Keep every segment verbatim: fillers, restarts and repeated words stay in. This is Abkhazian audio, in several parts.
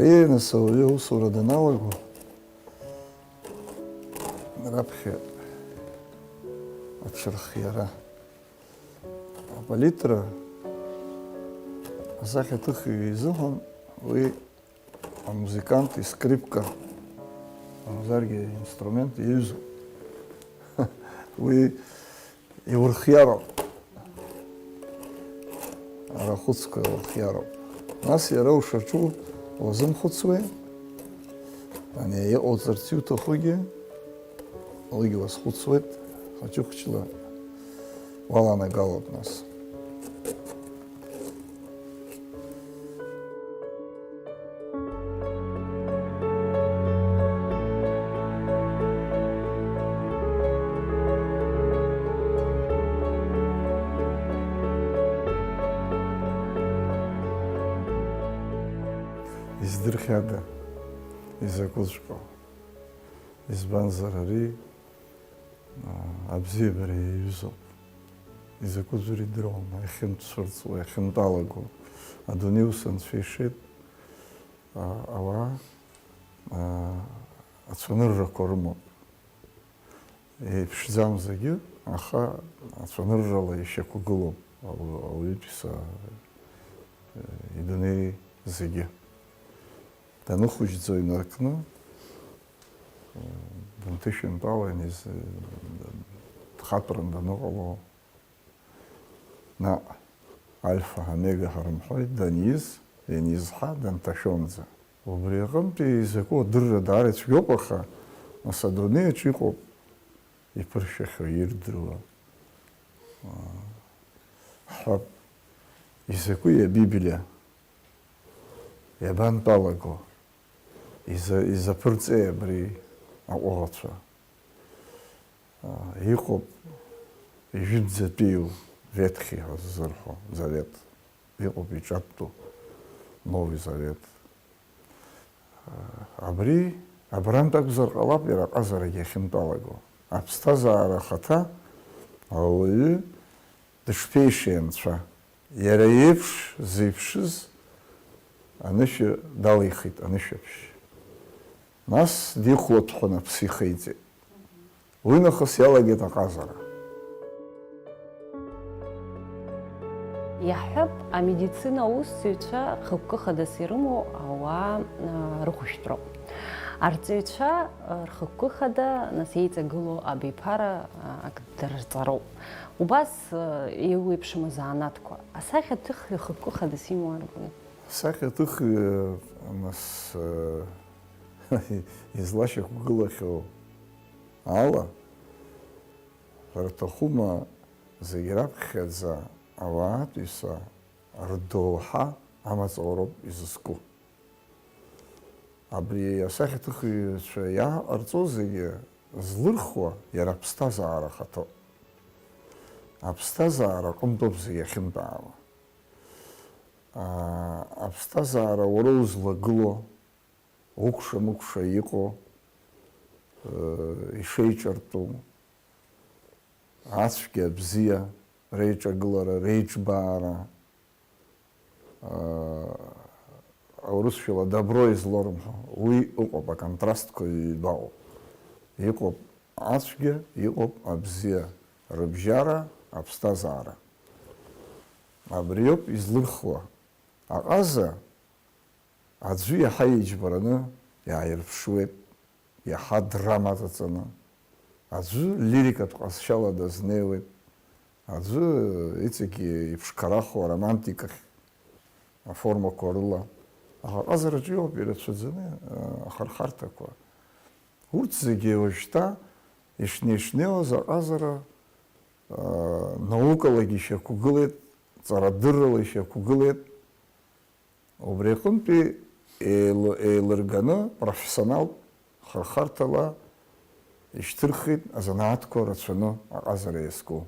Еи, нас ауаҩы аусура даналаго, раԥхьа аҽырхиара, апалитра асахьаҭыхҩы изыҳәан уи амузыкант искрипка, мамзаргьы инструмент иаҩызоуп. Уи иурхиароуп. Арахәыцқәа иурхиароуп. Нас иара ушаҿу уазымхәыцуеи? Ани иҟауҵарц иуҭахугьы, уигьы уазхәыцуеит, хәыҷы-хәыҷла уаланагалоит нас. Издырхиада, изакәыҵәҟьоу? Избанзар, ари, аа, абзиабара иаҩызоуп. Изакәыҵәҟьоу идыруама, иахьынтә цәырҵуа, иахьынтәалаго. Адунеи ус анцәа ишеит, аа, ауаа, аа, ацәаныррақәа рымоуп. Еиԥшӡам зегьы, аха ацәаныррала ишьақәгылоуп ауаҩытәыҩса, э, идунеи зегьы. Даныхәыҷӡо инаркны, э, данҭышәынтәала, ианиз-, дхаԥаран даныҟало, наҟ Альфа Омега ҳәа рымҳәоит, даниз, ианизҳа, данҭашәонӡа. Убри аҟынтәи изакәу адырра даара ицәгьоуп, аха нас адунеи аҿы иҟоуп иԥыршәахьоу, ирдыруа. Ҳҳәап, изакәи Абиблиа? Иабантәалаго? Иза-, изаԥырҵеи абри аҟәыӷацәа? Иҟоуп ижәытәӡатәиу Ветхи ҳәа ззырҳәо Завет. Иҟоуп иҿатәу Нови Завет. Абри, абрантә акәзар ҟалап иара аҟазарагьы ахьынтәалаго. Аԥсҭазаара ахаҭа ауаҩы дышԥеишеи анцәа. Иара иеиԥш зеиԥшыз анышә далихит, анышәаԥшь. Нас дихәлатәхәын аԥсы ихеиҵеит. Уи нахыс иалагеит аҟазара. Иаҳҳәап, амедицина аусзуҩцәа рхықәкы хадас ирымоу ауаа, а, рыхәышәтәроуп. Арҵаҩцәа, а, рхықәкы хада, нас еиҵагылоу абиԥара, а, ак дырҵароуп. Убас, а, еиуеиԥшым азанааҭқәа. Асахьаҭыхҩы хықәкы хадас имоу арбану? Асахьаҭыхҩы, нас, а, излашьақәгылахьоу ала, ҳәарҭахума, зегь раԥхьаӡа ауаатәыҩса рдоуҳа амаҵ ауроуп изызку. Абри асахьаҭыхҩцәа иааҟарҵо зегьы злырхуа иара аԥсҭазаара ахаҭоуп. Аԥсҭазаара аҟынтәоуп зегь ахьынтәаауа. Аа, аԥсҭазаара уара узлагылоу, укәша-мыкәша иҟоу, э, ишеиҿартәу, ацәгьа-абзиа реиҿагылара, реиҿбаара, э, аурысшәала добро и зло рымҳәо, уи ыҟоуп, аконтрастқәа ҩбаҟоуп. Иҟоуп ацәгьа, иҟоуп абзиа, рыбжьара, аԥсҭазаара. Абриоуп излырхуа. Аҟаза аӡәы иаҳа иџьбараны иааирԥшуеит, иаҳа драма аҵаҵаны. Аӡәы лирикатә ҟазшьала дазнеиуеит. Аӡәы иҵегьы иԥшқарахо аромантикахь аформақәа рыла. Аха аҟазараҿы иоуп ирацәаӡаны, а, ахырхарҭақәа. Урҭ зегьы уажәшьҭа ишнеи-шнеиуаз аҟазара, а, наукалагьы ишьақәгылеит, ҵарадыррала ишьақәгылеит. Убри аҟынтәи еил-, еилырганы профессионалтә хырхарҭала ишьҭырхит азанааҭқәа рацәаны аҟазара иазку.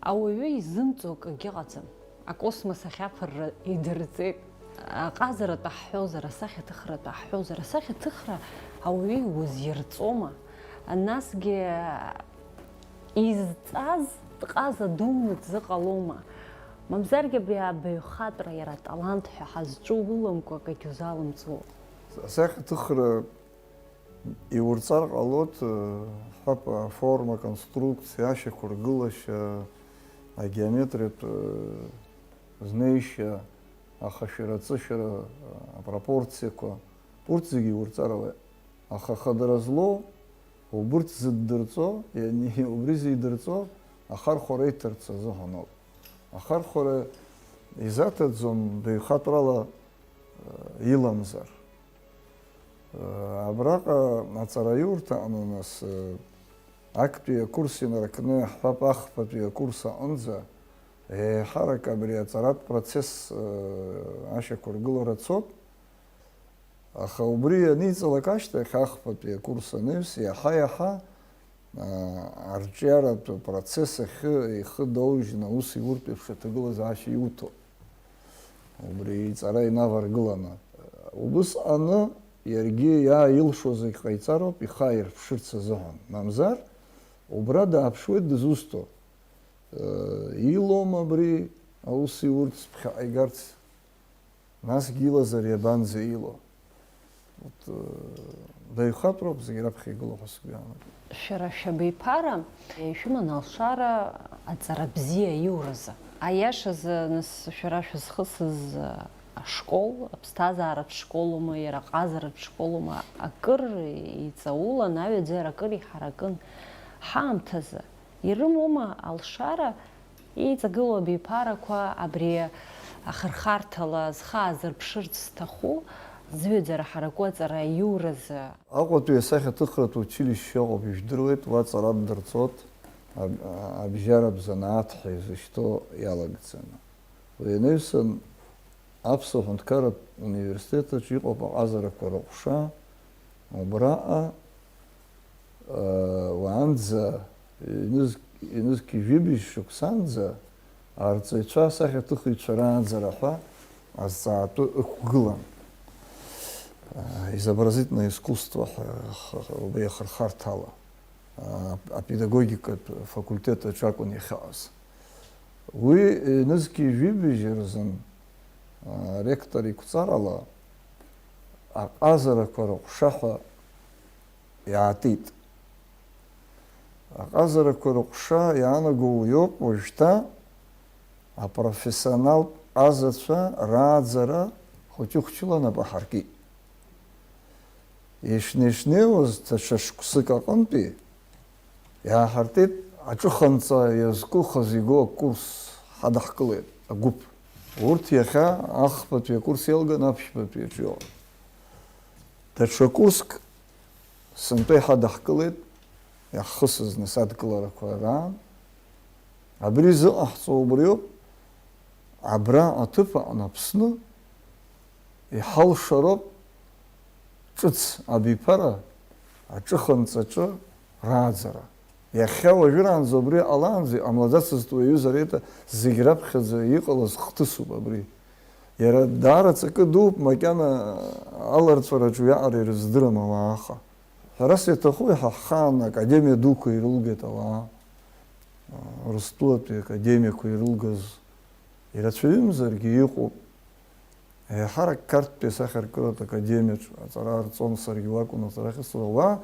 Ауаҩы изымҵо акгьы ыҟаӡам. Акосмос ахь аԥырра идырҵеит. Аҟазаратә ҳҳәозар, асахьаҭыхратә ҳҳәозар, асахьаҭыхра ауаҩы иузирҵома? Насгьы изҵаз Дҟаза дуны дзыҟалома? Мамзаргьы абри абаҩхатәра иара аталант ҳәа ҳазҿу уламкәа акагьы узалымҵуо. Асахьаҭыхра иурҵар ҟалоит, ҳҳәап, аформа, аконструкциа, ашьақәыргылашьа, агеометриатә знеишьа, ахашәара, аҵышәара, апропорциақәа, урҭ зегьы иурҵар ауеит. Аха хадара злоу, убырҭ зыддырҵо, иани-, убри зидырҵо ахархәара иҭарц азыҳәан ауп. Ахархәара изаҭаӡом баҩхатәрала, э, иламзар. Э, абраҟа аҵараиурҭа аҟны нас, э, актәи акурс инаркны, ҳҳәап, ахԥатәи акурс аҟынӡа, еиҳарак абри аҵаратә процесс, э, ашьақәыргылара цоит. Аха убри аниҵалак ашьҭахь, ахԥатәи акурс анаҩс, иаҳа-иаҳа, аа, арҿиаратә процесс ахьы ихы доужьны аус иуртә еиԥш аҭагылазаашьа иуҭо, убри иҵара инаваргыланы, убысҟаны иаргьы иааилшо зегь ҟаиҵароуп ихы ааирԥшырц азыҳәан. Мамзар, убра дааԥшуеит дызусҭоу. Илоума абри аус иурц ԥхьаҟа игарц? Насгьы илазар иабанӡа илоу? Вот, э, баҩхатәроуп зегь раԥхьа игылоу ҳәа сгәы иаанагоит. Шәара шәабиԥара, э, шәыман алшара аҵара бзиа аиуразы. Аиашазы, нас, шәара шәызхысыз, э, ашкол, аԥсҭазааратә школума, иара аҟазаратә школума, акыр иҵаулан, аҩаӡара акыр иҳаракын ҳаамҭазы. Ирымоума алшара, иҵагылоу абиԥарақәа абри ахырхарҭала зхы аазырԥшырц зҭаху, зҩаӡара ҳараку аҵара аиуразы? Аҟәатәи асахьаҭыхратә училишьче ыҟоуп, ижәдыруеит, уа ҵара ддырҵоит, аб-, абжьаратә занааҭ ҳәа изышьҭоу иалагӡаны. Уи анаҩсан, Аԥсуа ҳәынҭқарратә университет аҿы иҟоуп аҟазарақәа рыҟәша, убраҟа, э, уаанӡа, ҩнызқь-, ҩнызқь ҩажәи жәибжь шықәсанӡа арҵаҩцәа, асахьаҭыхыҩцәа рааӡара ҳәа азҵаатәы ықәгылан. Э, изобразительное искусство ҳәа х-, х-, убри ахырхарҭала. А, апедагогикатә факультет аҿы акәын иахьыҟаз. Уи, э, ҩнызқьи жәибжь рзын, а, ректор иқәҵарала аҟазарақәа рыҟәша ҳәа иаатит. Аҟазарақәа рыҟәша иаанаго уиоуп уажәшьҭа апрофессионалтә ҟазацәа рааӡара хәыҷы-хәыҷыла нап аҳаркит. Ишнеи-шнеиуаз даҽа шықәсык аҟынтәи иааҳартит аҿыханҵа иазку хазы игоу акурс ҳадаҳкылеит агәыԥ. Урҭ иахьа ахԥатәи акурс иалган аԥшьбатәи аҿы иҟан. Даҽа курск сынтәа иҳадаҳкылеит, иаҳхысыз нас адкыларақәа раан. Абри зыҟаҳҵо убриоуп, абра аҭыԥ аҟны Аԥсны иҳалшароуп ҿыц абиԥара аҿыханҵаҿы рааӡара. Иахьа уажәраанӡа убри ҟалаанӡа иҟамлаӡацызт уи аҩыза Рита, зегь раԥхьаӡа иҟалаз хҭысуп абри. Иара даара ҵакы дууп, макьана аларҵәараҿы уиаҟара ирыздырам ауаа, аха. Ҳәарас иаҭаху, иаҳа ҳхаан академиа дуқәа ирылгеит ауаа, Урыстәылатәи академиақәа ирылгаз ирацәаҩымзаргьы иҟоуп. Еиҳарак Қарҭтәи асахьаркыратә академиаҿ аҵара арҵон, саргьы уакәын аҵара ахьысҵоз. Ауаа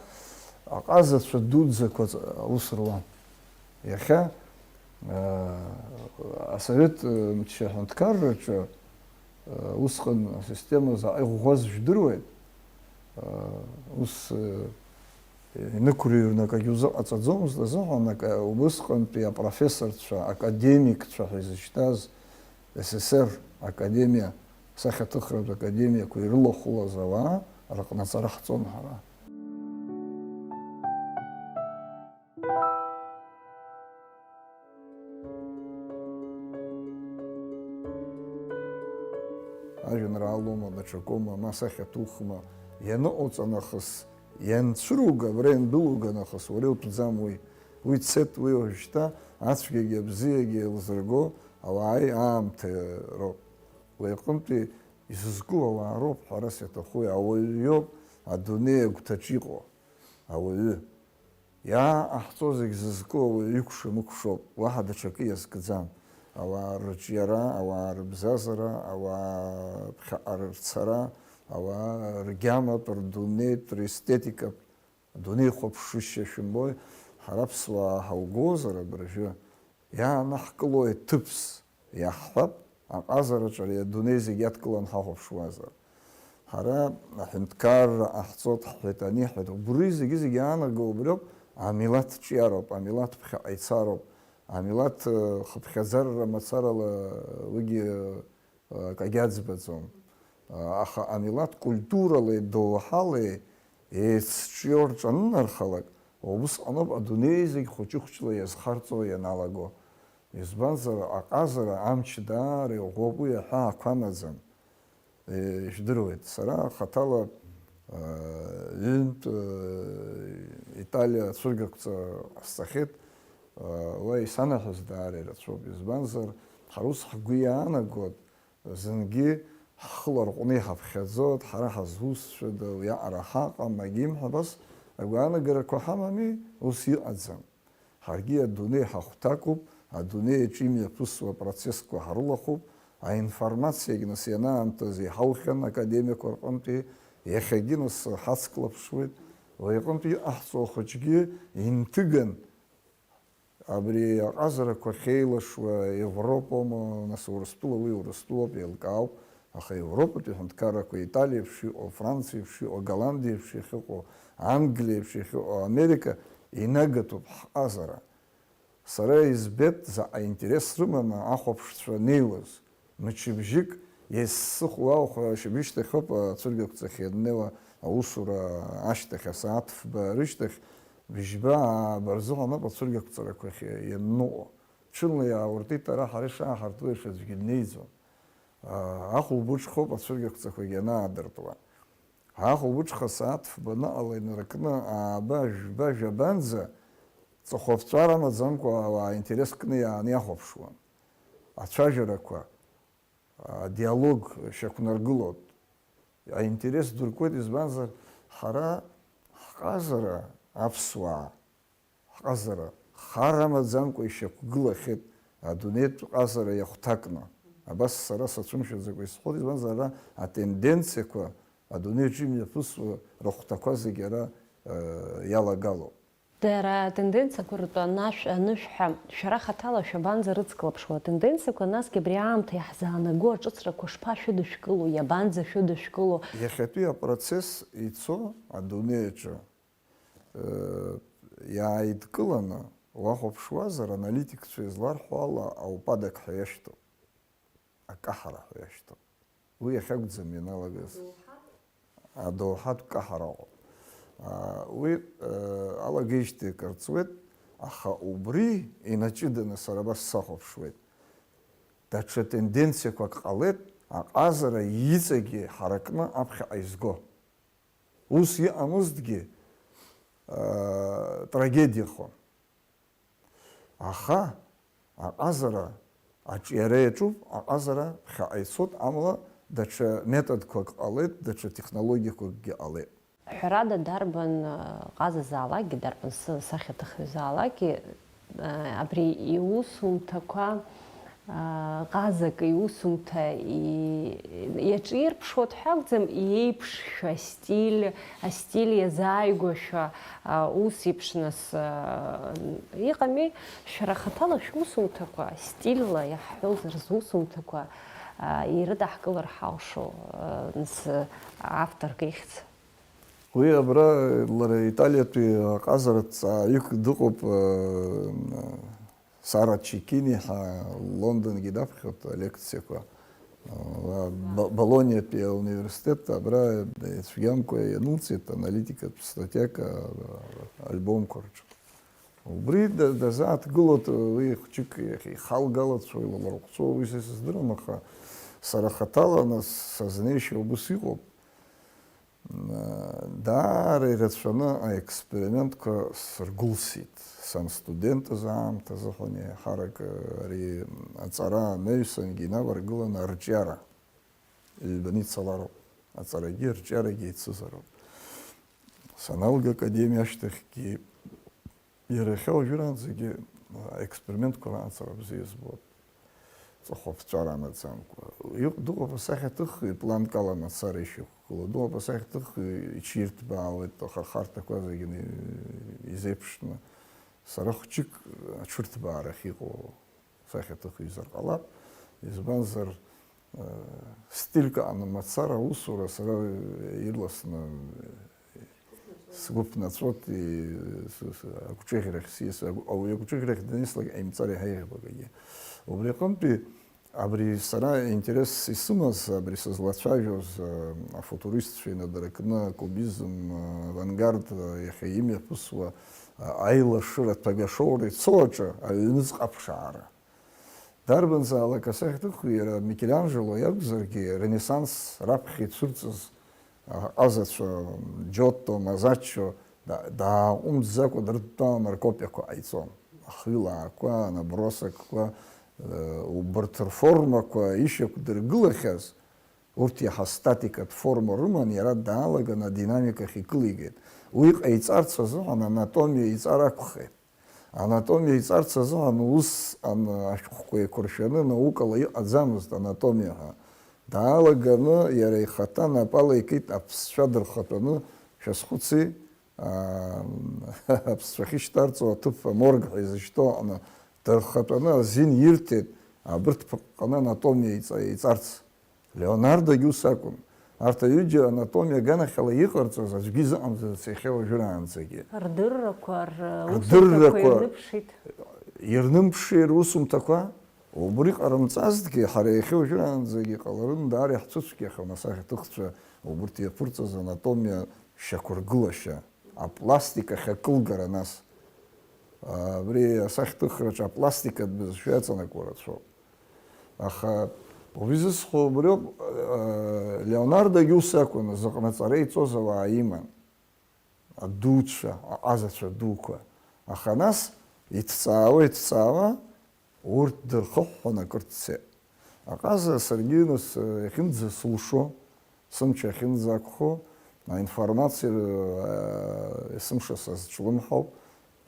аҟазацәа дуӡӡақәа аус руан. Иахьа, аа, асовет, э, мчы аҳәынҭқарраҿы, э, усҟан асистема заҟа иӷәӷәаз жәдыруеит. Э, ус, э, инықәырҩрны акагьы узыҟаҵаӡомызт азыҳәан, ак-, убысҟантәи апрофессорцәа, академикцәа ҳәа изышьҭаз С С С Р академиа, асахьаҭыхратә академиақәа ирылахәылаз ауаа рыҟны аҵара ҳҵон ҳара. Ажәеинраалоума, даҽакоума, ма сахьаҭухма, ианыҟауҵа нахыс, ианцәыруга, абра иандәылуга нахыс, уара иутәӡам уи. Уи цеит, уи уажәшьҭа ацәгьагьы абзиагьы еилзырго ауааи аамҭеи роуп. Уи аҟынтәи изызку ауаа роуп, ҳәарас иаҭаху, ауаҩы иоуп адунеи агәҭаҿ иҟоу ауаҩы. Иааҟаҳҵо зегь зызку ауаҩы икәша-мыкәшоуп, уаҳа даҽакы иазкӡам. Ауаа рыҿиара, ауаа рыбзазара, ауаа ԥхьаҟа рырцара, ауаа ргьаматә, рдунеитә, рестетикатә, адунеи хәаԥшышьа шәымбои, ҳара аԥсуаа ҳаугозар абыржәы, иаанаҳкылои ҭыԥс, иаҳҳәап, аҟазараҿы ари адунеи зегь иадкыланы ҳахәаԥшуазар. Ҳара аҳәынҭқарра ҟаҳҵоит ҳҳәеит, ани ҳҳәеит, убри зегьы-зегьы иаанаго убриоуп, амилаҭ ҿиароуп, амилаҭ ԥхьаҟа ицароуп, амилаҭ, э, хыԥхьаӡарра мацарала уигьы, э, акагьы аӡбаӡом. Э, аха амилаҭ культуралеи доуҳалеи еицҿио рҿанынархалак, убысҟаноуп адунеи зегь хәыҷы-хәыҷла иазхарҵо ианалаго. Избанзар, аҟазара амч даара иӷәӷәоуп, уи аҳәаақәа амаӡам. Ижәдыруеит, сара хаҭала, э, ҩынтә, э, Италиа ацәыргақәҵа ҟасҵахьеит, э, уа исанаҳәоз даара ирацәоуп, избанзар, ҳара ус ҳгәы иаанагоит, зынгьы ҳхы ларҟәны иҳаԥхьаӡоит, ҳара ҳазусҭцәада, уиаҟара ҳаҟам, агьимҳәа, абас агәаанагарақәа ҳамами, ус иҟаӡам. Ҳаргьы адунеи ҳахәҭакуп, адунеи аҿы имҩаԥысуа процессқәа ҳрылахәуп, аинформациагь нас ианаамҭаз иҳаухьан академиақәа рҟынтәи, иахьагьы нас ҳацклаԥшуеит, уи аҟынтә иҟаҳҵо ахәыҷгьы инҭыган, абри аҟазарақәа ахьеилашуа Европоума, нас Урыстәыла, уи Урыстәылоуп, еилкаауп, аха Европатәи аҳәынҭқаррақәа, Италиа еиԥш иҟоу, Франциа еиԥш иҟоу, Голландиа еиԥш иахьыҟоу, Англиа еиԥш иахьыҟоу, Америка, инагатәуп ҳҟазара. Сара избеит заҟа интерес рыманы ахәаԥшцәа неиуаз. Мчыбжьык, есыху ауха шьыбжьышьҭахьоуп ацәыргақәҵахь ианнеиуа аусура ашьҭахь, асааҭ фба рышьҭахь, бжьба ааба рзыҳәаноуп ацәыргақәҵарақәахь ианныҟәо. Ҽынла иаауртит, ара ҳара ишааҳартуа еиԥш аӡәгьы днеиӡом. Ахәылбыҽхоуп ацәыргақәҵақәагьы анаадыртуа. Ахәылбыҽха асааҭ фба ныҟала инаркны, ааба, жәба, жәабанӡа, ҵыхәаԥҵәара амаӡамкәа ауаа аинтерес кны иааны иахәаԥшуан. Ацәажәарақәа, адиалог шьақәнаргылоит. Аинтерес дуркуеит, избанзар, ҳара ҳҟазара, аԥсуаа, ҳҟазара хар амаӡамкәа ишьақәгылахьеит адунеитә ҟазара иахәҭакны. Абас сара сацәымшәаӡакәа исҳәоит, избанзар, ара атенденциақәа адунеи аҿы имҩаԥысуа рыхәҭақәа зегьы ара, э, иалагалоуп. Дара атенденциақәа ртәы анашә-, анышәҳәа, шәара хаҭала шәабанӡа рыцклаԥшуа? Атенденциақәа, насгьы абри аамҭа иаҳзаанаго аҿыцрақәа шԥашәыдышәкыло, иабанӡа шәыдышәкыло? Иахьатәи апроцесс ицо адунеи аҿы, э, иааидкыланы уахәаԥшуазар, аналитикцәа изларҳәо ала, аупадок ҳәа иашьҭоуп. Акаҳара ҳәа иашьҭоуп. Уи иахьакәӡам ианалагаз. Адоуҳатә каҳара ыҟоуп. А, уи, э, алагеижьҭеи акыр ҵуеит, аха убри инаҷыданы сара абас сахәаԥшуеит. Даҽа тенденциақәак ҟалеит, аҟазара иҵегьы ҳаракны аԥхьаҟа изго. Ус иҟамызҭгьы, э, трагедиахон. Аха аҟазара аҿиара иаҿуп, аҟазара ԥхьаҟа ицоит, амала даҽа методқәак ҟалеит, даҽа технологиақәакгьы ҟалеит. Ҳәарада, дарбан, э, ҟазазаалакгьы, дарбан с-, сахьаҭыхҩазаалакгьы, э, абри иусумҭақәа, э, ҟазак иусумҭа и-, иаҿирԥшуа ҳәа акәӡам, иеиԥшшәа астиль, астиль иазааигәашәа, э, ус еиԥш нас, э, иҟами, шәара хаҭала шәусумҭақәа, стильла иаҳҳәозар зусумҭақәа, э, ирыдаҳкылар ҳалшо, э, нас, э, авторк ихьӡ. Уи абра лара Италиатәи аҟазаратә ҵааҩык дыҟоуп, э, Сара Чикини ҳәа, Лондонгьы даԥхьоит алекциақәа. Уа Бо-, Болониатәи ауниверситет абра ицәгьамкәа ианылҵеит аналитикатә статиак, а, альбомқәа рҿы. Убри да-, дазааҭгылоит, уи хәҷык ихалгалацәоу, илаларҟәцәоу, уи са исыздырам, аха сара хаҭала нас сазнеишьа убыс иҟоуп. Даара ирацәаны аекспериментқәа сыргәылсит. Санстудентыз аамҭазы ҳәа, еиҳарак ари аҵара анаҩсангьы инаваргыланы арҿиара ҩбаны ицалароуп. Аҵарагьы арҿиарагьы еицызароуп. Саналга академиа ашьҭахьгьы Иара иахьа уажәраанӡагьы аекспериментқәа раанҵара бзиа збоит, ҵыхәаԥҵәара амаӡамкәа. Иҟ-, дыҟоуп асахьаҭыхҩы планк ала мацара ишьақәгылоу, дыҟоуп асахьаҭыхҩы иҽирҭбаауеит ахырхарҭақәа зегьы ни-, изеиԥшны. Сара хәҷык аҽырҭбаарахь иҟоу сахьаҭыхҩызар ҟалап, избанзар, э, стильк аҟны мацара аусура сара ирласны, э, сгәы ԥнаҵәоит, и-, с-, с-, агәҿыӷьрахь сиас-, агә-, ауаҩы агәҿыӷьрахь данислак еимҵар иаҳа еиӷьуп акгьы. Убри аҟынтәи абри сара интерес исымаз, абри сызлацәажәоз, э, афутуристцәа инадыркны, акубизм, э, авангард, э, иахьа имҩаԥысуа, э, аилашыратә агашоура ицо аҿы аҩныҵҟа аԥшаара. Дарбанзаалак асахьаҭыхҩы иара Микеланџело иакәзаргьы, Ренессанс раԥхьа ицәырҵыз аҟазацәа Џьотто, Мазаччо да-, дааҟәымҵӡакәа дрыдтәалан ркопиақәа ҟаиҵон. Ахҩылаақәа, анабросокқәа, э, убарҭ рформақәа ишьақәдыргылахьаз, урҭ иаҳа статикатә форма рыман, иара даалаган адинамикахь икылигеит. Уи ҟаиҵарц азыҳәан анатомиа иҵар акәхеит. Анатомиа иҵарц азыҳәан усҟан ашәҟәқәа еиқәыршәаны наукала иҟаӡамызт анатомиа ҳәа. Даалаганы иара ихаҭа напала икит аԥсцәа дырхатәаны, шәазхәыци, аа, аԥсцәа ахьышьҭарҵо аҭыԥ аморг ҳәа изышьҭоу аҟны дырхатәаны азин ирҭеит абырҭ ԥыҟҟаны анатомиа иҵа-, иҵарц. Леонардогьы ус акәын. Арҭ аҩыџьа анатомиа аганахьала иҟарҵаз аӡәгьы изыҟамҵаӡац иахьа уажәраанӡагьы. Рдыррақәа, русумҭақәа Рдыррақәа ирныԥшит. Ирнымԥши русумҭақәа? Убри ҟарымҵазҭгьы, ҳара иахьа уажәраанӡагьы иҟаларын, даара иаҳцәыцәгьахьан асахьаҭыхцәа убырҭ иаԥырҵаз анатомиа шьақәыргылашьа. Апластикахь акылгара нас. Абри асахьаҭыхраҿы апластикатә бызшәа иаҵанакуа рацәоуп. Аха убри зысҳәо убриоуп, э, Леонардогьы ус акәын, зыҟны аҵара иҵоз ауаа иман, адуцәа, аҟазацәа дуқәа. Аха нас иҭҵаауа, иҭҵаауа, урҭ дырхыҳәҳәон акыр дцеит. Аҟаза саргьы нас, э, иахьынӡасылшо, сымч ахьынӡақәхо, аинформациа, э, есымша сазҿлымҳауп,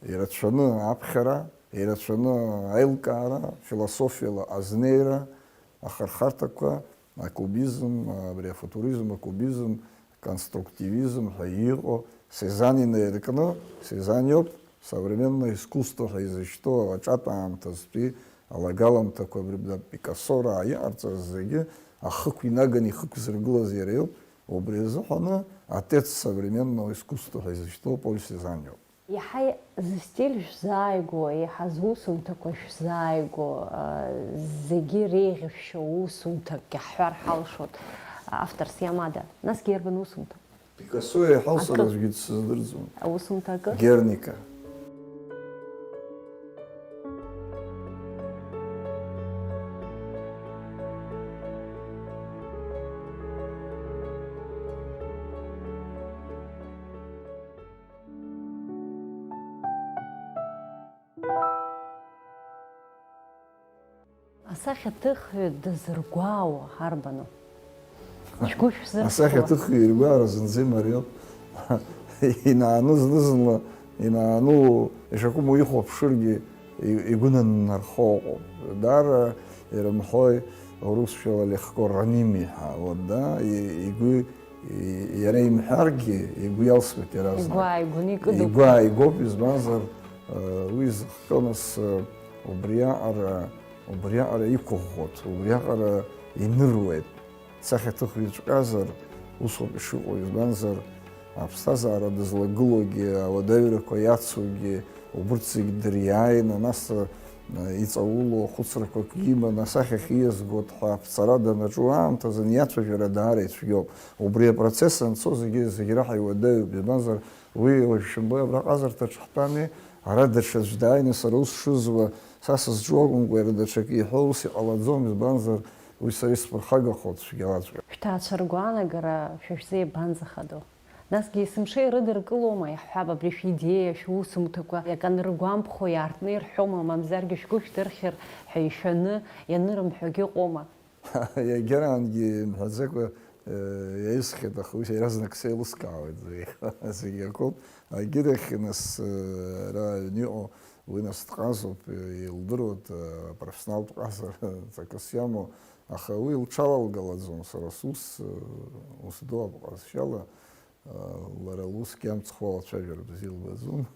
ирацәаны аԥхьара, ирацәаны аилкаара, философиала азнеира, ахырхарҭақәа, акубизм, абри афутуризм, акубизм, конструктивизм ҳәа иҟоу, Сезанн инаиркны, Сезанн иоуп, современное искусство ҳәа изышьҭоу аҿатә аамҭазтәи алагаламҭақәа абри Пикассораа иҟарҵаз зегьы ахықә инаганы ихықәзыргылаз иара иоуп, убри азыҳәаны отец современного искусства ҳәа изышьҭоу Поль Сезанн иоуп. Иаҳа зыстиль шәзааигәоу, еиҳа зусумҭақәа шәзааигәоу, а, зегьы реиӷьышәшьоу усумҭакгьы ҳҳәар ҳалшоит, авторс иамада. Насгьы иарбан усумҭа? Пикассо еиҳау сара Акы. Аӡәгьы дсыздырӡом. Аусумҭа акы? Герника. Асахьаҭыхҩы дызыргәаауа арбану? Шәгәы шәзырԥшуа? Асахьаҭыхҩы иргәаара зынӡа имариоуп. Инаану зны-зынла, инаану, ишакәым уихәаԥшыргьы, и-, игәы наннархо ыҟоуп. Даара ирымҳәои, урысшәала легко ранимо ҳәа, вот, да, и-, игәы, и-, иара имҳәаргьы, игәы иалсуеит иаразнак. Игәы ааигәаны икыдуп. Игәы ааигәоуп, избанзар, э, уи зыхҟьо нас, э, убриаҟара, убриаҟара иқәыӷәӷәоит, убриаҟара иныруеит. Сахьаҭыхҩыҵәҟьазар, усоуп ишыҟоу, избанзар, аԥсҭазаара дызлагылоугьы, ауадаҩрақәа иацугьы, убырҭ зегь дыриааины, нас, э, иҵаулоу ахәыцрақәак иманы, асахьахь ииазгоит ҳәа аԥҵара данаҿу аамҭазын иацәажәара даара ицәгьоуп. Убри апроцесс анцо зегьы, зегь раҳа иуадаҩуп, избанзар, уи уажә шәымбои абра аҟазарҭаҿы ҳтәами, ара даҽаӡә дааины сара ус шызуа, са сызҿу акәымкәа, иара даҽакы иҳәо ус иҟалаӡом, избанзар, уи сара исԥырхагахоит цәгьалаҵәҟьа. Шәҭаацәа ргәаанагара шәа шәзы иабанӡахадоу? Насгьы есымша ирыдыркылома, иаҳҳәап, абри шәидеиа, шәусумҭақәа, иаканыргәамԥхо иаартны ирҳәома, мамзаргьы шәгәы шәдырхьыр ҳәа ишәаны ианырымҳәогьы ыҟоума? Иагьараангьы имҳәаӡакәа Еисхьеит, аха уи иаразнак сеилыскаауеит зегьы, зегьы акоуп. Агьырахь нас, ара аҩны иҟоу, уи нас дҟазоуп, илдыруеит, профессионалтә ҟазара ҵакыс иамоу, аха уи лҽалалгалаӡом, сара сус, ус ду апҟазшьала, лара лусгьы амцхә алацәажәара бзиа лбаӡом.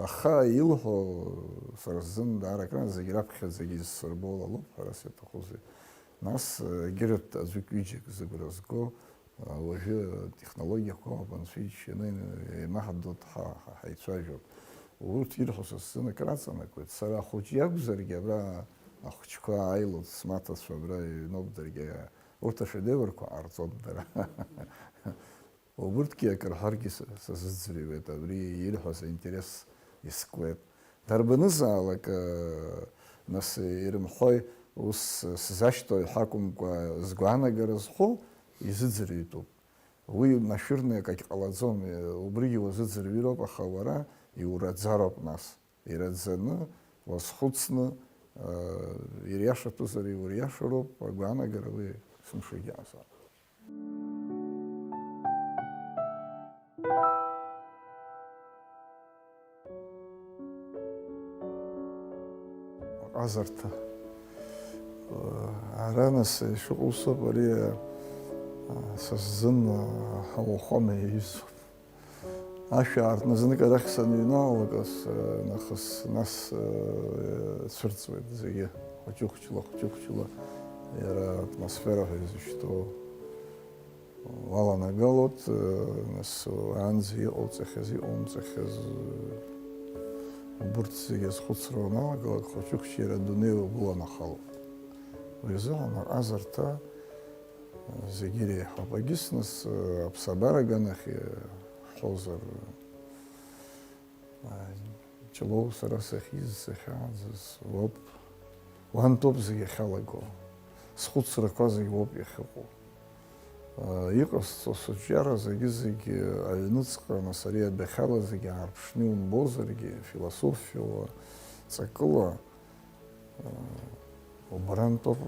Аха илҳәо сара сзын даара акран, зегь раԥхьаӡагьы изсырбо ла лоуп, ҳәарас иаҭахузеи. Нас, егьырҭ аӡәык-ҩыџьак зыгәра зго, уажәы атехнологиақәа ауп, анцәа иџьшьаны еимаҳдоит, ҳа, ҳа, ҳаицәажәоит. Урҭ ирҳәо са сзын акраҵанакуеит. Сара ахәыҷ иакәзаргьы, абра ахәыҷқәа ааилоит, смаҭацәа абра иҩноуп даргьы, урҭ ашедеврқәа ҟарҵоит дара. Убырҭгьы акыр ҳәаргьы са, сазыӡырҩуеит, абри ирҳәаз аинтерес искуеит. Дарбанызаалак, э, нас ирымҳәои, ус сзашьҭоуи ҳәа акәымкәа, згәаанагара зҳәо изыӡырҩтәуп. Уи машәырны акагь ҟалаӡом, э, убригьы уазыӡырҩыроуп, аха уара иураӡароуп нас. Ираӡаны, уазхәыцны, э, ириашатәызар иуриашароуп, агәаанагара уи сымшагьы ҟазароуп. Аҟазарҭа. Ара нас ишыҟоу усоуп, ари, а, са сзын, а, ауахәама иаҩызоуп. Ашә аартны знык арахь саныҩналалак, ас, а, нахыс, нас, а, цәырҵуеит зегьы, хәыҷы-хәыҷла, хәыҷы-хәыҷла, иара атмосфера ҳәа изышьҭоу. Уаланагалоит, нас уаанӡа иҟауҵахьаз, иҟоумҵахьаз, убырҭ зегьы азхәыцра уаналагалак, хәыҷы-хәыҷы иара адунеи угәыланахалоит. Уи азыҳәан аҟазарҭа зегьы иреиҳауп. Егьыс нас аԥсабара аганахь иаҳҳәозар, Ҷлоу сара сахьиз, сахьааӡаз уоуп. Уантәоуп зегь ахьалаго. Схәыцрақәа зегь уоуп иахьыҟоу. Иҟасҵо сыҿиара зегьы-зегь аҩныҵҟа, нас ари адәахьала зегь аарԥшны иумбозаргьы, философиала, ҵакыла, Убрантәоуп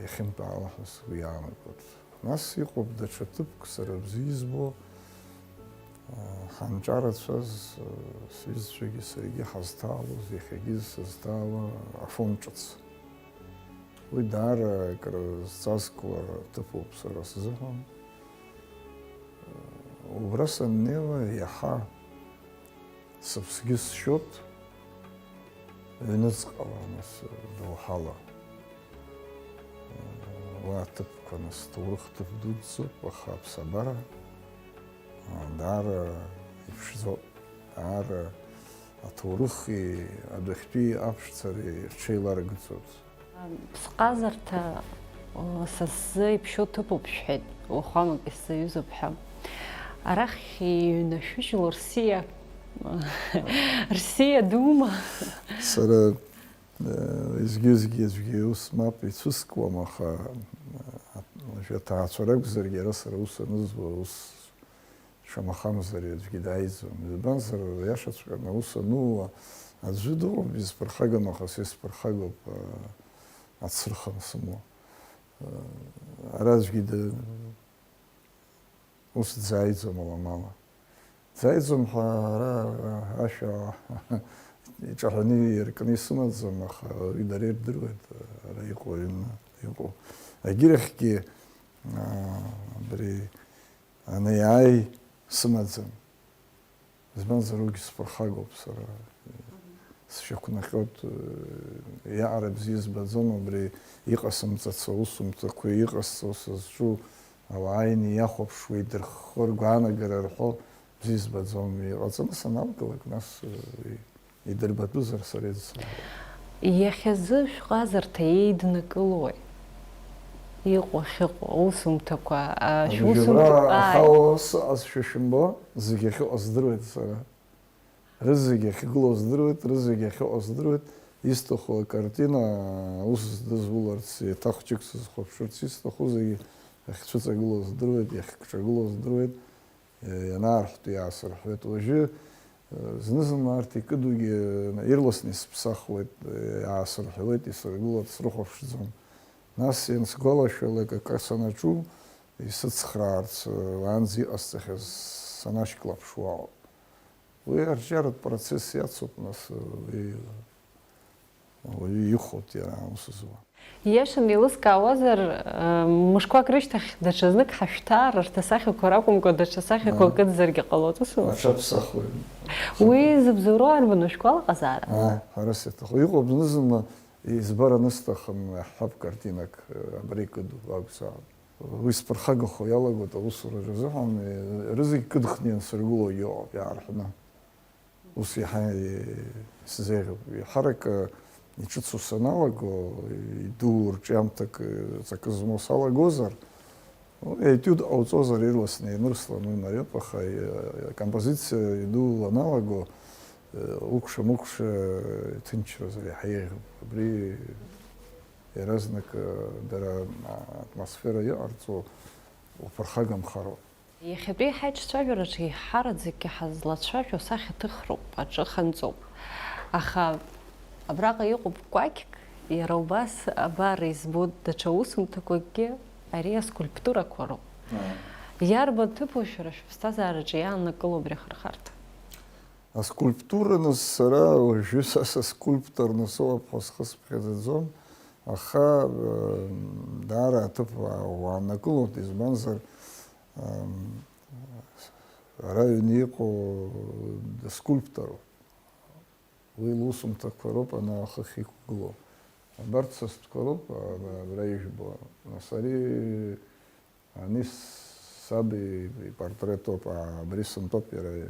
иахьынтәаала ҳәа сгәы иаанагоит. Нас иҟоуп даҽа ҭыԥк, сара бзиа избо, ҳанҿарацәаз, сҩызцәагьы саргьы ҳазҭаалоз, иахьагьы сызҭаауа Афон ҿыц. Уи даара акры зҵазкуа ҭыԥуп сара сзыҳәан. Убра саннеиуа иаҳа Сыԥсгьы сшьоит, ҩныҵҟала, нас, доуҳала. Уа аҭыԥқәа, нас, ҭоурых ҭыԥ дуӡӡоуп, аха аԥсабара, даара иԥшӡоуп, даара аҭоурыхи адәахьтәи аԥшӡареи рҽеиларгӡоит. Ԥсҟазарҭа, о, са сзы иԥшьоу ҭыԥуп шәҳәеит, уахәамак исзаҩызоуп ҳәа. Арахь иҩнашәыжьло рсиа, рсиа дума? Сара, э, изгьы-изгьы аӡәгьы ус мап ицәыскуам, аха, э, уажәы аҭаацәа ракәзаргьы, ара сара ус анызуа, ус Шамахамзар аӡәгьы дааиӡом. Избанзар, иашаҵәҟьаны аус анууа аӡәы дыҟоуп изԥырхагам, аха са исԥырхагоуп, а, ацырхым сымоу. А, ара аӡәгьы ды-, ус дзааиӡом аламала. Дзааиӡом ҳәа ара, а, ашәа иҿаҳәаны иаркны исымаӡам, аха уи дара ирдыруеит, ара иҟоу, аҩны иҟоу. Агьырахьгьы, а, абри Ани ааи, сымаӡам. Избанзар, уигь сԥырхагоуп сара. Сшьақәнаҟьоит, иаҟара бзиа збаӡом абри иҟасымҵац аусумҭақәа, иҟасҵо сызҿу, ауаа ааины иахәаԥшуа, идырххо, ргәаанагара рҳәо бзиа збаӡом. Иҟаҵаны саналгалак, нас, Идырбатәызар сара идсымбо. Иахьазы шәҟазарҭа еиднакылои? Иҟоу ахьыҟоу, аусумҭақәа, а, Абыжьабра шәусумҭақәа, ааи. Ахала сыҟазшәа шәымбо, зегь ахьыҟоу здыруеит сара. Рызегь ахьгылоу здыруеит, рызегь ахьыҟоу здыруеит. Исҭаху акартина, аус здызуларц, еиҭах ҷык сызхәаԥшырц исҭаху зегьы ахьцәыҵагылоу здыруеит, иахькҿагылоу здыруеит. Ианаарҳәтәы иаасырҳәуеит. Уажәы, зны-зынла арҭ икыдугьы ирласны исыԥсахуеит, иаасырҳәуеит, исыргылоит, срыхәаԥшӡом. Нас иансгәалашәалак акы санаҿу, исыцхраарц, уаанӡа иҟасҵахьаз санашьклаԥшуа ауп. Уи арҿиаратә процесс иацуп, нас, уи уаҩы ихәоит иара аус зуа. Ииашаны еилыскаауазар, э, мышқәак рышьҭахь даҽазнык ҳашәҭаар, арҭ асахьақәа ракәымкәа, даҽа сахьақәак Ага. ыӡзаргьы ҟалоит, ус аума? Аҽаԥсахуеит. Уи зыбзоуроу арбану, шәгәалаҟазаара? Ааи, ҳәарас иаҭаху. Иҟоуп зны-зынла избар анысҭахым, иаҳҳәап, картинак, э, абра икыду акәзаап. Уи сԥырхагахо иалагоит аусураҿы азыҳәан, э, рызегь кыдхны иансыргыло иҟоуп, иаарҳәны. Ус иаҳа, э, исзеиӷьуп. Еиҳарак, э, иҿыцу саналаго, идуу рҿиамҭак, э, ҵакы змоу салагозар, ну, етиуд ҟауҵозар, ирласны ианырслан уи мариоуп, аха, э, акомпозициа идуу аналаго, э, укәша-мыкәша, э, иҭынчразар иаҳа еиӷьуп. Абри иаразнак, э, дара, а, атмосфера иҟарҵо уԥырхагамхароуп. Иахьатәи ҳаиҿцәажәараҿы еиҳараӡакгьы ҳазлацәажәо асахьаҭыхроуп, аҿы ханҵоуп. Аха абраҟа иҟоуп кәакьк, иара убас абар избоит даҽа усумҭақәакгьы, ари аскульптурақәа роуп. Ааи. Иарбан ҭыԥу шәара шәыԥсҭазаараҿы иааннакыло абри ахырхарҭа? Аскульптура, нас, сара уажәы са саскульпторны сыҟоуп ҳәа схы сыԥхьаӡаӡом, аха, э, даара аҭыԥ уа-, уааннакылоит, избанзар, эм, ара аҩны иҟоу дыскульпторуп. Уи лусумҭақәа роуп ана ахыхь иқәгылоу. Абарҭ са стәқәа роуп, а, абра ижәбо. Нас ари Ани саб ипортрет ауп, а, абри сынтәоуп иара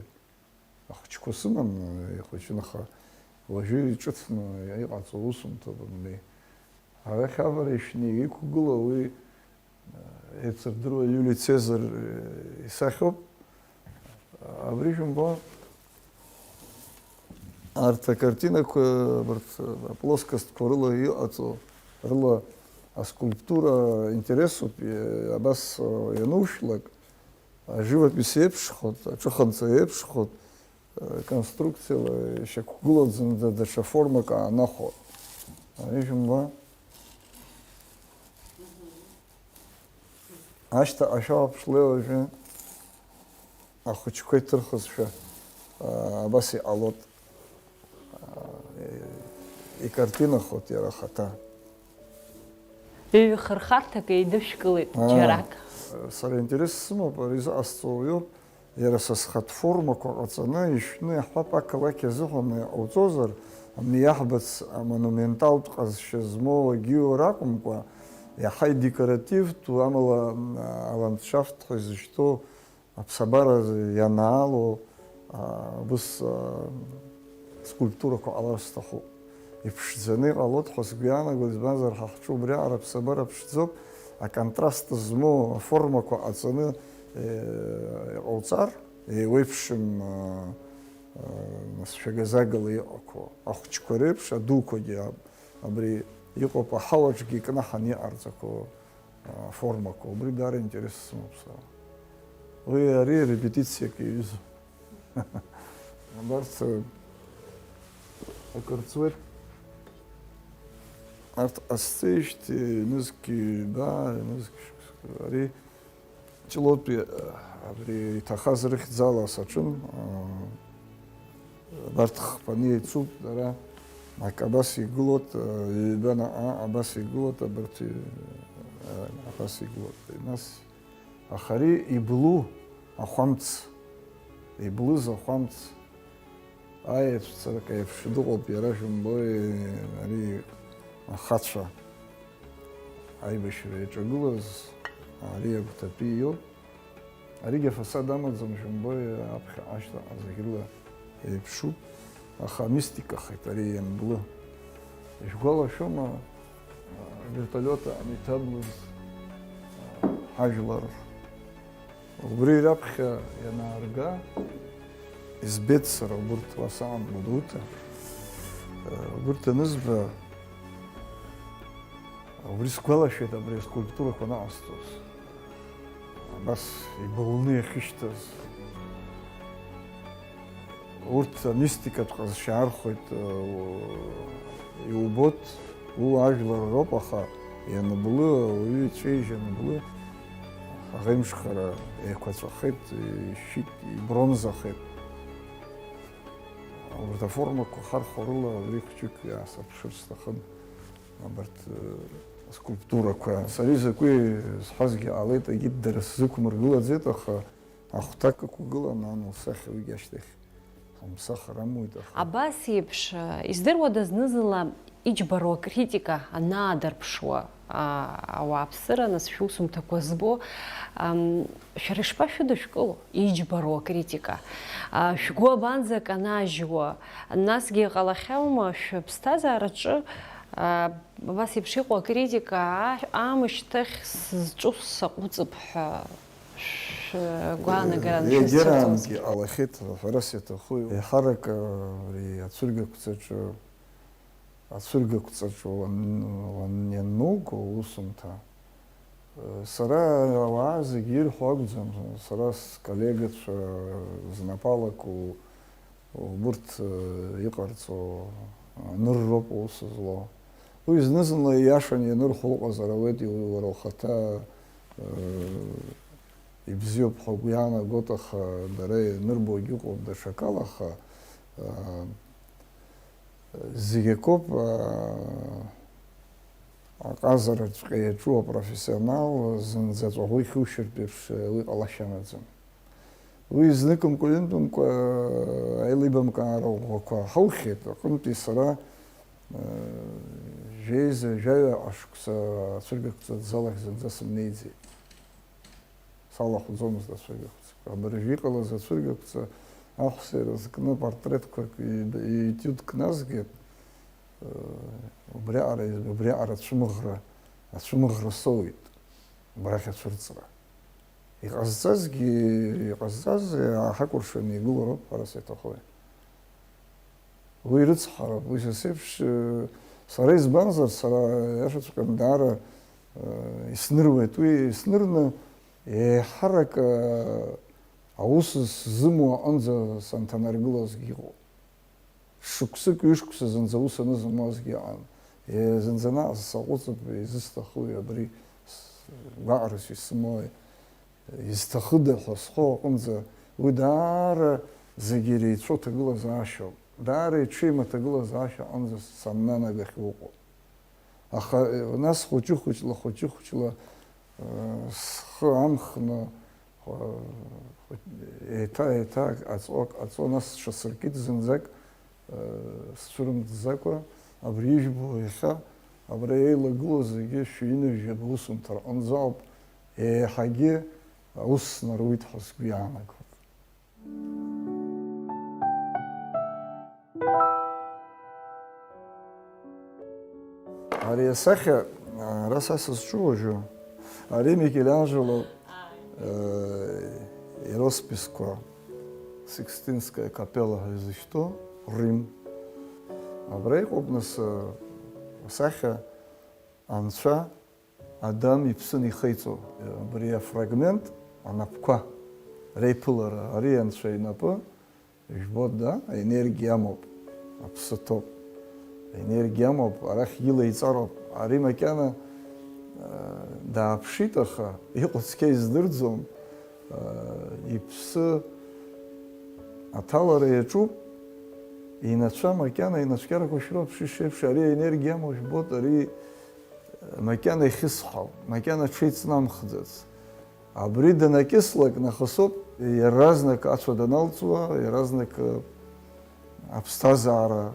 ахәыҷқәа сыман, ихәыҷын, аха уажәы иҿыцны иҟаҵоу усумҭоуп, мни. Арахь авара ишәны иқәгылоу уи, а, еицырдыруа Иули Цезар, э, исахьоуп. Абри жәымбо, арҭ акартинақәа, абарҭ аплоскостқәа рыла иҟаҵоу, рыла аскульптура интересуп, е-, абас, э, ианушәлак, аживопись еиԥшхоит, аҿыханҵа еиԥшхоит, э, конструкциала ишьақәгылаӡам, да-, даҽа формак аанахәо. Ари жәымбо. Ашьҭахь ашәаԥшлеи уажәы ахәыҷқәа иҭырхызшәа, аа, абас иҟалоит. Аа, икартинахоит иара ахаҭа. Ҩ-хырхарҭак еидышәкылеит. Аа, џьарак. Сара интерес сымоуп, ари зыҟасҵо уаҩуп. Иара са схатә формақәа ҟаҵаны ишәны иаҳҳәап, ақалақь азыҳәан иҟауҵозар, абни иаҳбац амонументалтә ҟазшьа змоу агьиура акәымкәа, иаҳа идекоративтәу, амала, м, аландшафт ҳәа изышьҭоу аԥсабара ианаало, а, убыс, а, скульптурақәа ҟалар сҭахуп. Иԥшӡаны иҟалоит ҳәа сгәы иаанагоит, избанзар, ҳа ҳҿы убриаҟара аԥсабара ԥшӡоуп, аконтраст змоу аформақәа ҟаҵаны, э, иҟауҵар, еиуеиԥшым, э, э, нас шәагазагала иҟақәоу ахәыҷқәа реиԥш, адуқәагьы аб-, абри иҟоуп, аҳауаҿгьы икнаҳан иҟарҵақәоу аформақәа, убри даара интерес сымоуп сара. Уи ари репетициак иаҩызоуп. Абарҭ, э, акыр ҵуеит. Арҭ ҟасҵеижьҭеи ҩнызқь ҩба, ҩнызқь шықәса, ари Ҷлоутәи, э, абри иҭахаз рыхьӡала саҿын, э, Абарҭ хԥаны еицуп дара, ак абас игылоит, ҩба наҟ-ааҟ абас игылоит, абарҭ, э, абас игылоит. Нас, аха ари иблу ахәамц, иблыз ахәамц, аеҵәцарак еиԥш дыҟоуп иара, шәымбои, ари ахацәа аибашьра иаҿагылаз, ари агәҭатәи иоуп. Аригьы афасад амаӡам, шәымбои, аԥхьаҟа ашьҭахьҟа зегь рыла еиԥшуп, аха мистикахеит ари ианблы. Ишәгәалашәома, а, вертолиот аан иҭаблыз, а, ҳажәлар? Убри раԥхьа ианаарга, избеит сара убырҭ, уа саан Гәдоуҭа, а, убырҭ анызба, убри сгәалашәеит абри аскульптурақәа анаҟасҵоз. Абас ибылны иахьышьҭаз. Урҭ амистикатә ҟазшьа архәеит, э, иубоит, уи ажәлар роуп, аха ианыблы, ауаҩы иҵәеижь аныблы, Аӷеимшхара еиқәаҵәахеит, ишьит, ибронзахеит. Урҭ аформақәа хархәа рыла абри хәҷык иаасырԥшыр сҭахын, абарҭ, э, скульптурақәа. Сара изакәи зҳәазгьы ҟалеит, егьит дара сзықәмыргылаӡеит, аха ахәҭак ықәгылан, ан лсахьа уигьы ашьҭахь ҳамԥсахыр амуит, аха. Абас еиԥш, э, издыруада зны-зынла иџьбароу акритика анаадырԥшуа, а, ауааԥсыра, нас шәусумҭақәа збо, ам, шәара ишԥашәыдышәкыло иџьбароу акритика? А, шәгәы абанӡа канажьуа, насгьы иҟалахьоума шәыԥсҭазаараҿы, а, абас еиԥш иҟоу акритика а-, аамышьҭахь сызҿу саҟәыҵып ҳәа шәгәаанагаран шәызцәырҵуазар? Егьараангьы ҟалахьеит, ҳәарас иаҭаху, еиҳарак, а, ари ацәыргақәҵаҿы Ацәыргақәҵаҿы уан-, уан-, иануго аусумҭа, сара ауаа зегьы ирҳәо акәӡам, сара сколлегацәа знапы алаку убырҭ иҟарҵо анырроуп аус злоу. Уи зны-зынла ииашаны ианырҳәо ыҟазар ауеит, уара ухаҭа ибзиоуп ҳәа угәы иаанагоит, аха дара ианырбогьы ыҟоуп даҽакала, аха, Зегь акоуп, аа, аҟазараҵәҟьа иаҿу апрофессионал зынӡа ҵәаӷәа ихушьыртә еиԥш уи ҟалашьа амаӡам. Уи зныкымкәа-ҩынтәымкәа аилибамкаара ӷәӷәақәа ҳаухьеит, аҟынтәи сара, аа, жәеиза жәаҩа ашықәса ацәыргақәҵатә залахь зынӡа сымнеиӡеит. Салахәӡомызт ацәыргақәҵақәа. Абыржәы иҟалаз ацәыргақәҵа аҳәса ирызкны портретқәак ҩ-, ҩ-, ҩ-, ҩ-, кназгеит, э, убриаҟара, убриаҟара ацәымӷра, ацәымӷра соуит, абрахь ацәырҵра. Иҟазҵазгьы, иҟазҵаз ҳакәыршаны игылароуп, ҳәарас иаҭахуи. Уи рыцҳароуп, уи са сеиԥш, э, сара избанзар, сара иашаҵәҟьаны даара, э, исныруеит, уи снырны еиҳарак, э, аус сзымуа аҟынӡа санҭанаргылазгьы иҟоуп. Шықәсык, ҩышықәса зынӡа аус анызымуазгьы ыҟан. Е, зынӡа наҟ саҟәыҵып, изысҭахуи абри, с-, гәаҟрас исымоуи? Изҭахыда ҳәа сҳәо аҟынӡа, уи даара зегьы иреицәоу ҭагылазаашьоуп, даара иҽеим аҭагылазаашьа аҟынӡа саннанагахь уҟоуп. Аха, э, нас хәыҷы-хәыҷла, хәыҷы-хәыҷла, э, схы амхны, хәа-, хәыҷ-, еиҭа, еиҭа аҵо, аҵо, нас сҽасыркит зынӡак, сцәырымҵӡакәа, абри ижәбо иахьа, абра еилагылоу зегьы шәҩынҩажәа аусумҭа рҟынӡа ауп, еиҳагьы аус снаруит ҳәа сгәы иаанагоит. Ари асахьа, ара са сызҿу уажәы, ари Микеланџело, э, иросписқәа, Сикстинская капелла ҳәа изышьҭоу, Рим. Абра иҟоуп, нас, э, асахьа Анцәа Адам иԥсы анихеиҵо. Абри афрагмент, анапқәа реиԥылара, ари Анцәа инапы, Ижәбоит, да? Аенергиа амоуп. Аԥсы ҭоуп. Аенергиа амоуп, арахь илеиҵароуп. Ари макьана, э, дааԥшит, аха иҟоу цқьа издырӡом. Э, иԥсы аҭалара иаҿуп. Инацәа макьана, инацәкьарақәа шәроуп, шишеиԥш, ари аенергиа амоу жәбоит, ари, э, макьана ихьысҳауп, макьана аҽеиҵнамхӡац. Абри данакьыслак нахысоуп, иаразнак ацәа даналҵуа, иаразнак, э, аԥсҭазаара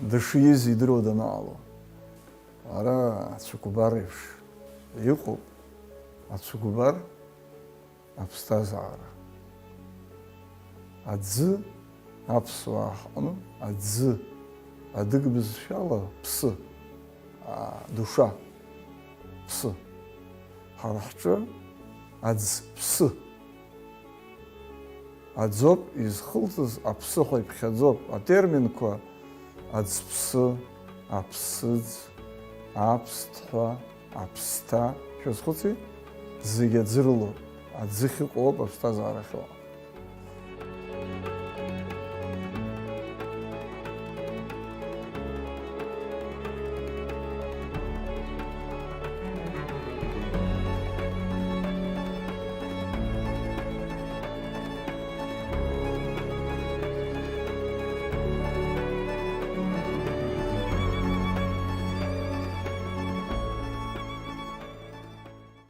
дышиз идыруа данаало. Ара ацәыкәбар еиԥш иҟоуп, ацәыкәбар аԥсҭазаара. Аӡы, аԥсуаа ҳҟны аӡы, адык бызшәала ԥсы, а, душа, ԥсы. Ҳара ҳҿы аӡԥсы. Аӡоуп изхылҵыз, аԥсы ҳәа иԥхьаӡоуп. Атерминқәа аӡԥсы, аԥсыӡ, аԥсҭҳәа, аԥсҭа, шәазхәыци? Зегь аӡы рылоуп, аӡы ахьыҟоуп аԥсҭазаара ахьыҟоу.